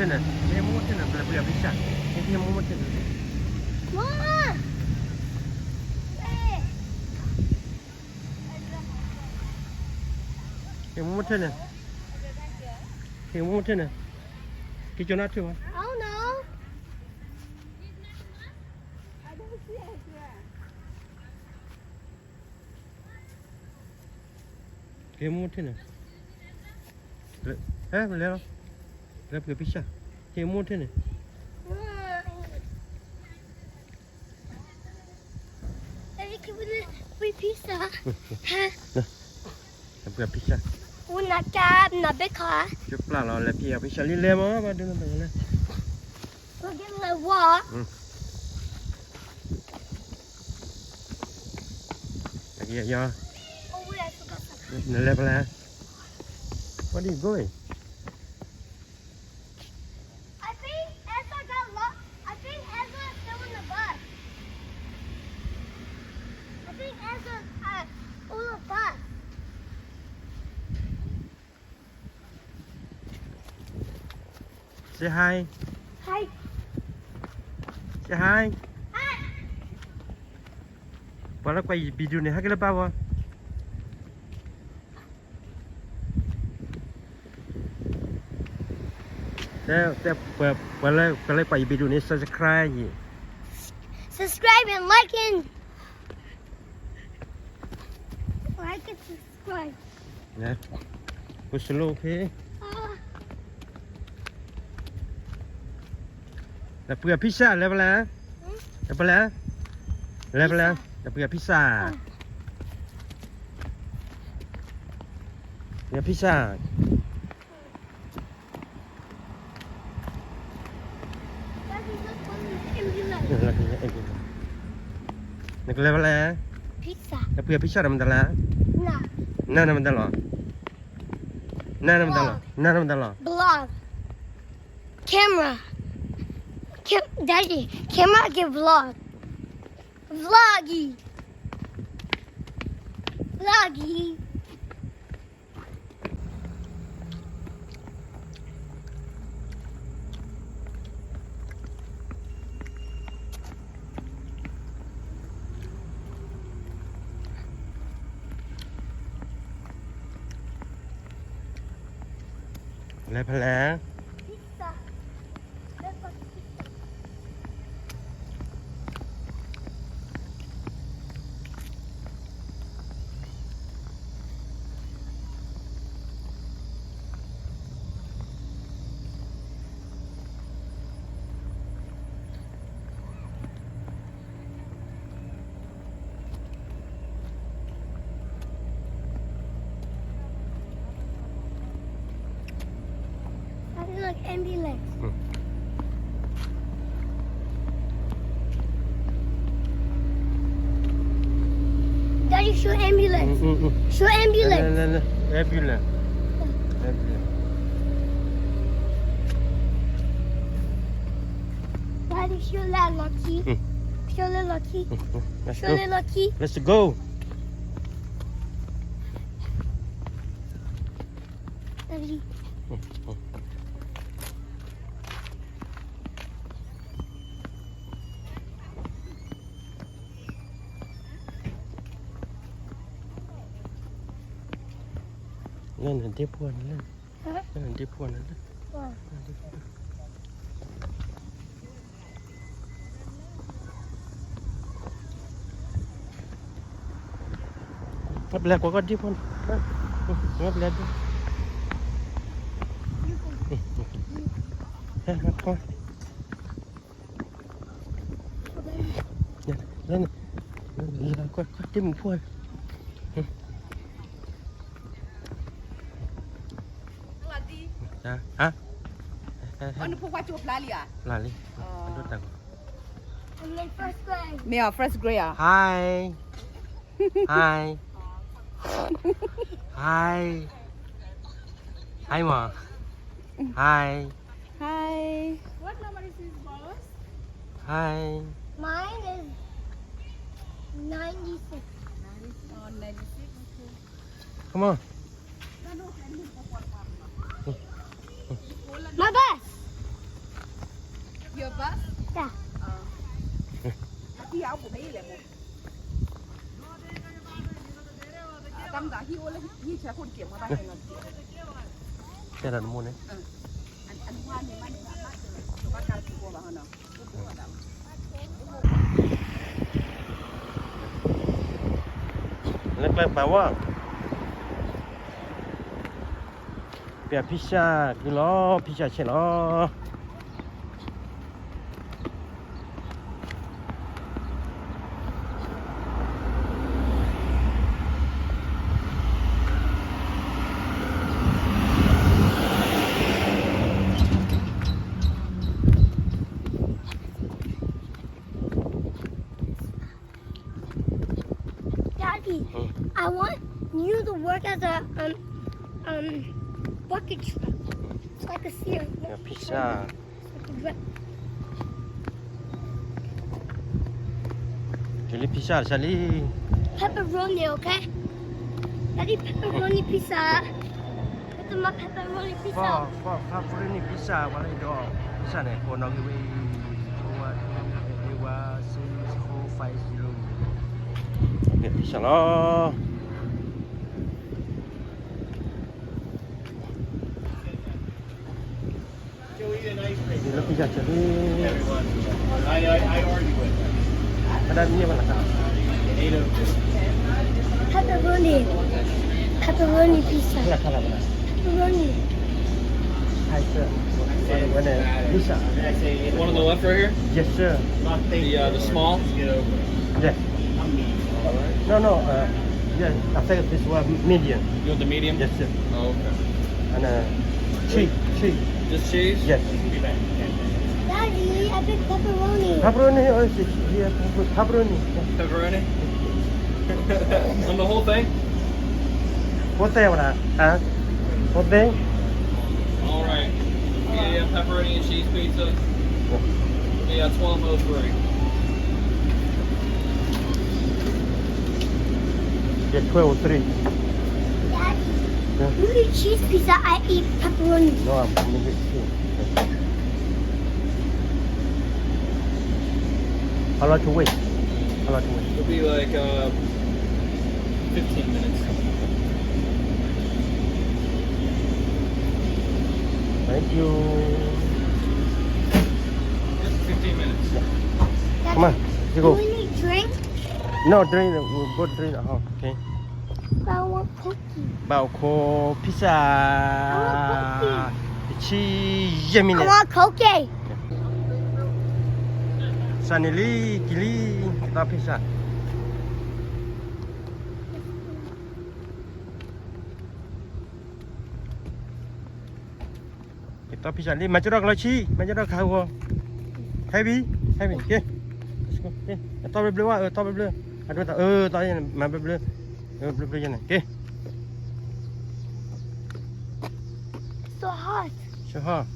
ထၢၣ်န့ၣ်, ဟ့ၣ်မိၢ်ထၢၣ်န့ၣ်, ပျဲပျဲဖံစၢ်, ဟ့ၣ်မိၢ်ထၢၣ်န့ၣ်, ဟ့ၣ်မိၢ်ထၢၣ်န့ၣ်, ဟ့ၣ်မိၢ်ထၢၣ်န့ၣ်, က့ၤကၠီနၢ်ထၢၣ်ဝဲ, က့ၤမိၢ်ထၢၣ်န့ၣ်, ဟဲလဲၤလီၤ, လဲၤပှ့ၤဖံစၢ်, ဟ့ၣ်မိၢ်ထၢၣ်န့ၣ်, ပှ့ၤဖံစၢ်, လဲၤပှ့ၤဖံစၢ်, နကနဘဲခါ, ကပျၢ်လီၤ လဲၤပှ့ၤဖံစၢ်လံ လဲၤမး ဘၣ်ဒိနတၢ်ဝဲလဲၣ်, ပကလဲၤဝါ တကယၤ, နလဲၤဖဲလဲၣ်, What are you going? I think Ezra got lost. I think Ezra is still in the bus. I think Ezra is at the bus. Say hi. Hi. Say hi. Hi. ပှၤလၢကွၢ်ယ video န့ၣ် ဟဲက့ၤလၢပၢ်ဝဲ, တဲ တဲ ပှၤ ပှၤလၢ ပှၤလၢကွၢ်ယ video န့ၣ် subscribe ယၤ, subscribe and like and, like and subscribe. ပစလိဖဲ, လဲၤပှ့ၤဖံစၢ် လဲၤဖဲလဲၣ်, လဲၤဖဲလဲၣ်, လဲၤဖဲလဲၣ်, လဲၤပှ့ၤဖံစၢ်, ပှ့ၤဖံစၢ်. Daddy, look, mommy, ambulance. နကလဲၤဖဲလဲၣ်, လဲၤပှ့ၤဖံစၢ် နမတၤလဲၣ်, နနမတၤလီၤ, နနမတၤလီၤ, နနမတၤလီၤ, vlog, camera, Daddy, camera က့ၤ vlog, vloggy, vloggy. လဲၤဖဲလဲၣ်. Daddy, show ambulance. Show ambulance. Ambulance. Ambulance. Daddy, show that Lucky. Show the Lucky. Show the Lucky. Let's go. Daddy. လၢနဒ့ဖိန့ၣ်လၢ, လၢနဒ့ဖိန့ၣ်လၢ, ပလဲၤကွၢ်ကီၢ်ဒ့ဖိန့ၣ်, ပလဲၤဒ့, ဟဲကွၢ် လၢန့ၣ်, လၢန့ၣ်, လၢကွၢ်ကွၢ်တ့ၢ်မုၣ်ဖိန့ၣ်, ဟါ, ပျၢ်လံ, မ့ၢ်အီၤ first grade ဧါ. Hi, hi, hi, hi မ့ၢ်, hi, hi, what number is this, boss? Hi. Mine is ninety-six. Oh, ninety-six. Come on. My bus. Your bus? Yeah. Uh, တဲတၢ်တမိၢ်န့ၣ် လၢကျဲပာ်ဝဲ ပျဲဖံစၢ်ကုလီၤ ဖံစၢ်ဆဲးလီၤ. Daddy, I want you to work as a um um bucket truck. It's like a seal. ဖံစၢ် ကလံဖံစၢ်တဆၢလံ Pepperoni, okay? Daddy, pepperoni pizza. Put them up, pepperoni pizza. Pepperoni pizza ဝဲလၢဒီး pizza န့ၣ် ကိးနီၣ်ဂံၢ်ဝဲ four one eight one six four five zero. န့ၣ် pizza လီၤ. လၢ pizza ဆၢလံ အဒၣ်မ့ၢ်ဝဲလၢ Pepperoni. Pepperoni pizza. Pepperoni. Hi, sir. Pizza. One on the left right here? Yes, sir. The, uh, the small? Yes. No, no, uh, yeah, I think this one medium. You want the medium? Yes, sir. Oh, okay. And uh, cheese, cheese. Just cheese? Yes. Daddy, I picked pepperoni. Pepperoni, oh, it's, yeah, pepper- pepperoni. Yeah. Pepperoni? On the whole thing? Whole thing, what? Huh? Whole thing? All right. Yeah, pepperoni and cheese pizza. Yeah, twelve oh three. Yeah, twelve oh three. Daddy, yeah? You eat cheese pizza, I eat pepperoni. No, I'm, I'm eating cheese. How long to wait? How long to wait? It'll be like uh, fifteen minutes. Thank you. Just fifteen minutes. Yeah. Come on, let's go. Do we need drink? No drink. We'll go drink at home. Okay. But I want cookie. ဘၣ်အိၣ်ခိး pizza. I want cookie. တဆံယဲၢ်မံးနံး I want cookie. စၢ်န့ၣ်လံ ကံၤလံ ကသီ pizza. ကသီ pizza လံ မၤကဒီးကလီၤဆံ မၤကဒီးခးဂီၤ ဟဲဘံ ဟဲဘံ က့ က့ အတီဘျၢဘျၢဝဲ အတီဘျၢဘျၢ အဒိတၢ် အတီ မၤဘျၢဘျၢ ဘျၢဘျၢယဲန့ၣ် က့ So hot. So hot.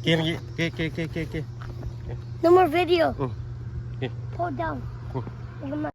က့ က့ က့ က့ က့ က့ No more video. က့ Pull down. က့